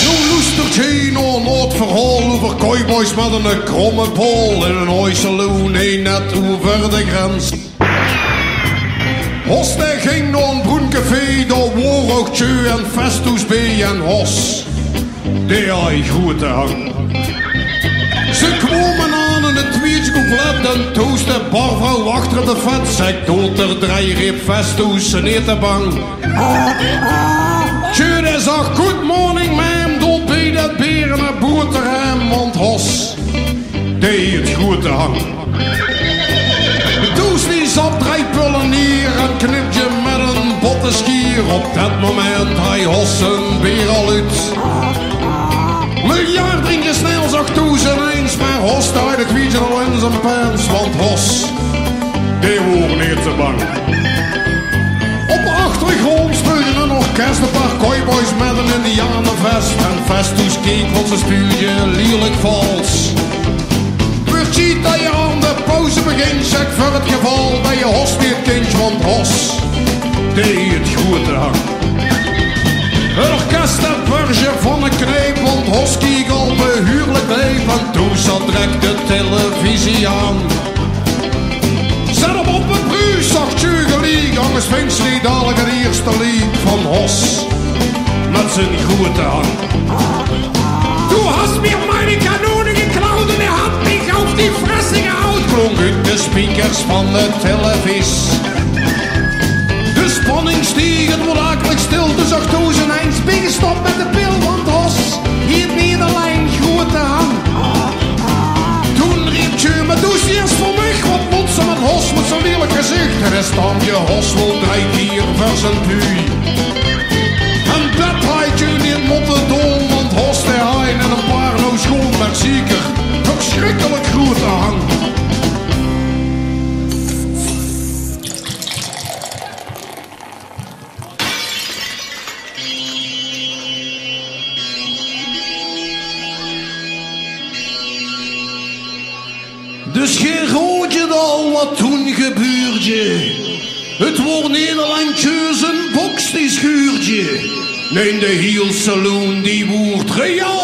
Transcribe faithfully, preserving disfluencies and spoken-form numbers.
Noe loestert geej nao, nao 't verhaol euver cowboys mit 'ne kromme paol in 'n haai saloon, hie net euver de grens. Hos dae ging nao 'n broen café, dao woor ouch Tjeu en Festus bie en Hos, dae haaj groete hang. Ze kwome aan in 't twieëde couplet en toen de barvrouw achter 't buffet zag: "Doot d'r drie," reep Festus: "Neet te bang." Tjeu dae zag: "Good morning, ma'am," doot bie de bere 'n boterham, want Hos, dae haaj groete hang. Toen sneet Zap drie pölle neer en knipdje mit 'n botte schier. Op det moment haaj Hos zien beer al oet. Miljard drinkers snel zag Toes ineens, mer Hos dae haaj 't wietje al in zien pens, want Hos, dae woor neet te bang. Op de achtergróndj speulde 'n orkes, e paar cowboys mit 'n indianevest. En Festus keek, want ze speulde lierlik vals. Veur 't ziet det je aan de pauze begintj, check veur 't geval det je Hos neet kintj, want Hos, dae haaj groete hang. 't Orkes det börsje van de kneep, want Hos keek al behuurlik deep. En toen zat drek de televisie aan. Zet 'm op mit bruus, zag Tjeu geliek, angers vinjs se neet dalik 't ierste liek van Hos mit zien groete hang. Du hast mir meine Kanone geklaut und er hat mich auf die Fresse gehaut, klonk oet de speakers van de televisie. De spanning steeg, 't woort akelig stil, dus zag Toes ineens: "Bie gestop mit de pil, want Hos haaj neet allein groete hang." Toen reep Tjeu: "Mer doe ierst veur mich, want mot ze mit Hos, mit zien lierlik gezich, de restantje Hos wool drie kier veur zien pui." En det haaj Tjeu neet motte doon, want Hos dae haaj in e paar noe schoon, mer zeker versjrikkelik groete hang. Dus geej raodje 't al waat toen gebuurdje. 't Woor neet allein Tjeu zien boks die schuurdje. Nae, de hiel saloon die woort reëel